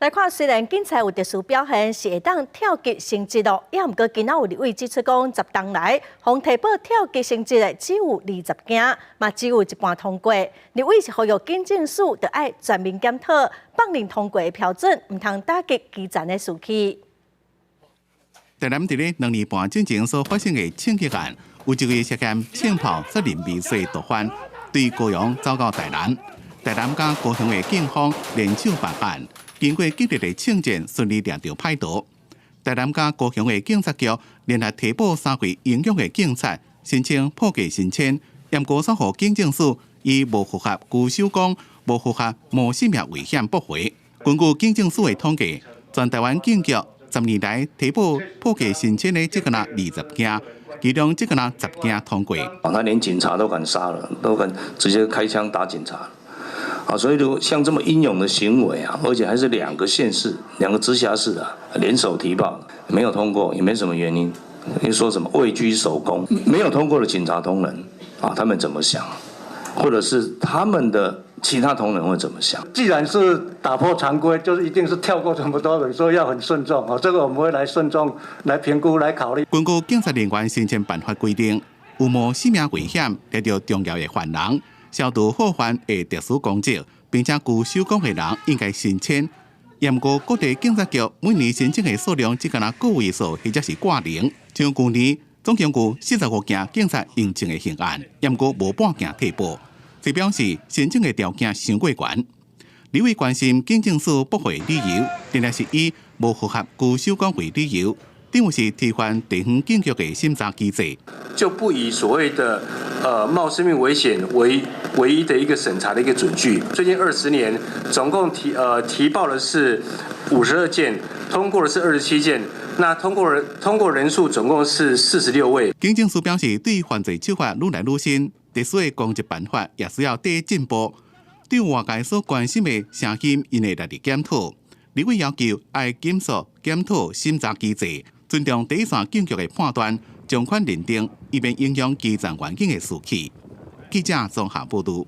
來看，雖然警察有特殊表現，是會當跳級升職囉，也毋過今仔有立委指出講，10冬來予提報跳級升職的只有20件，嘛只有一半通過。立委是呼籲警政署著愛全面檢討，放任通過的標準，毋通打擊基層的士氣。台南佇咧2年半進前所發生的槍擊案，有一位涉嫌槍炮殺人未遂毒販，對高雄走到台南，台南佮高雄的警方聯手辦案。經過激烈的槍戰，順利掠著歹徒。台南佮高雄的警察局聯合提報三位英勇的警察，申請破格升遷。毋過煞予警政署以無符合居守功、無符合冒性命危險駁回。根據警政署的統計，全台灣警局10年來提報破格升遷的只敢若20件，其中只敢若10件通過。他連警察都敢殺了，都敢直接開槍打警察。啊，所以如果像這麼英勇的行為啊，而且還是兩個縣市、兩個直轄市啊聯手提報，沒有通過，也沒什麼原因。你說什麼位居首功，沒有通過的警察同仁啊，他們怎麼想？或者是他們的其他同仁會怎麼想？既然是打破常規，就是一定是跳過這麼多人，所以要很慎重啊。這個我們會來慎重來評估、來考慮。根據警察人員升遷辦法規定，有冒生命危險掠著重要的犯人，消除禍患的特殊功績，並且具首功的人應該升遷。毋過各地警察局每年申請的數量只敢若個位數，或者是掛零。像舊年總共有45件警察應徵的刑案，毋過無半件提報，這表示申請的條件傷過懸。立委關心警政署駁回理由，定定是以無符合居守崗為理由，等於是推翻地方警局的審查機制，就不以所謂的冒生命危險為唯一的一個審查的一個準據。最近20年，總共提報的是52件，通過的是27件，那通過人數總共是46位。警政署表示，對犯罪手法愈來愈新，特殊的攻擊辦法也需要得進步。對外界所關心的聲音，𪜶會來檢討。立委要求愛緊縮檢討審查機制，尊重第一線警局的判斷，從寬認定，以免影響基層員警的士氣。記者綜合報導。